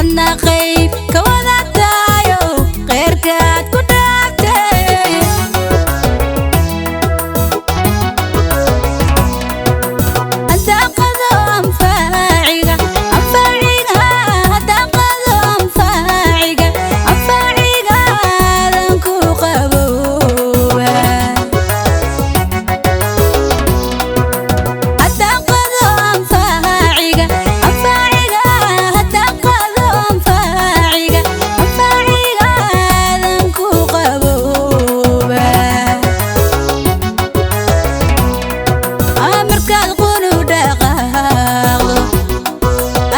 Adna qayb ka wadatayo qeyrkaad ku dhaaftay. Haddaan qado anfaaciga, anfaaciga, haddaan qado anfaaciga, anfaaciga aadan ku qabooba. Haddaan qado anfaaciga, anfaaciga, haddaan qado anfaaciga, anfaaciga aadan ku qabooba. Markaad qunu dhaqaaqdo,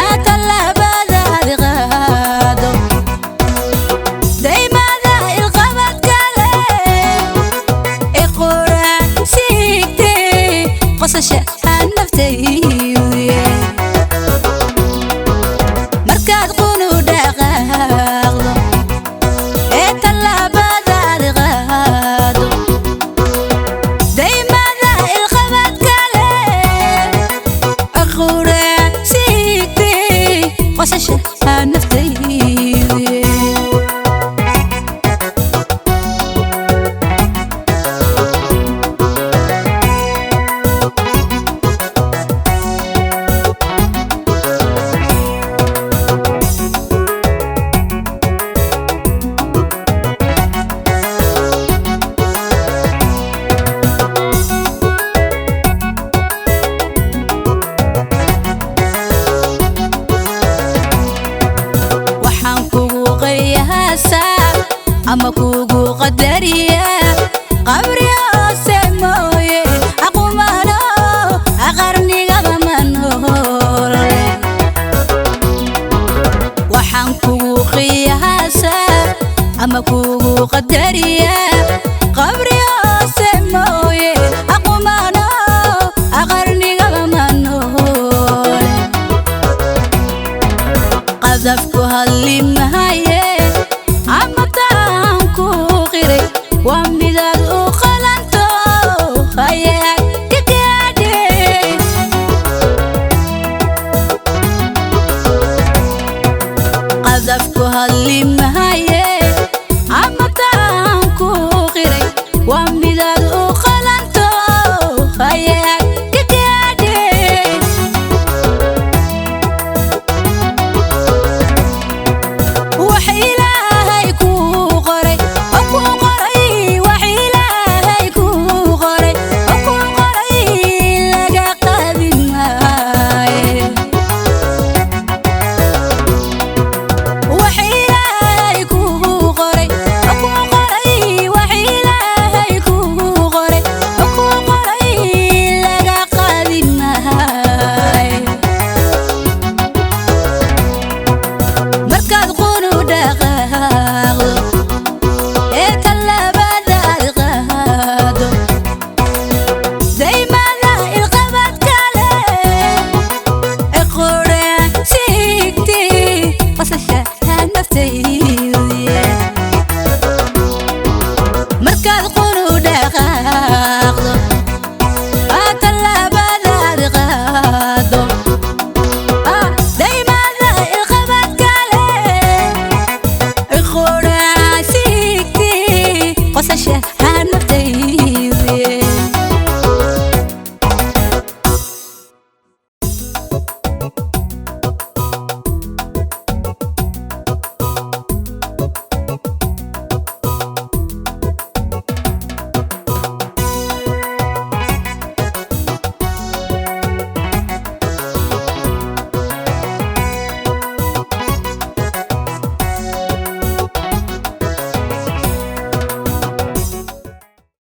aad tallaabadaad qaado, daymada ilqabad kale ee qoraan siigtay qosasha aan naftayduye. Markaad qunu dhaqaaqdo ee tallaabadaad qaado, daymada ilqabad kale qoraan siigtay qosasha aan naftayduye. Waxaan kugu qiyaasaa ama kugu qadariyaa qabri hoose mooye, aqumano aqarnigaba ma noole. Waxaan kugu qiyaasaa ama kugu qadariyaa qabri hoose mooye, aqumano aqarnigaba ma noole. Qadafku hadli mahaye ama taan ku qiray, waa midaad u qalanto hayaag ka gaadhe. Qadafku hadli mahaye ama taan ku qiray, waa midaad u qalanto hayaag ka gaadhe. Wax Ilaahay kuu qoray oo kuu qoray, wax Ilaahay kuu qoray oo kuu qoray laga qaadi maayo. Wax Ilaahay kuu qoray oo kuu qoray, wax Ilaahay kuu qoray oo kuu qoray laga qaadi maayo. Markaad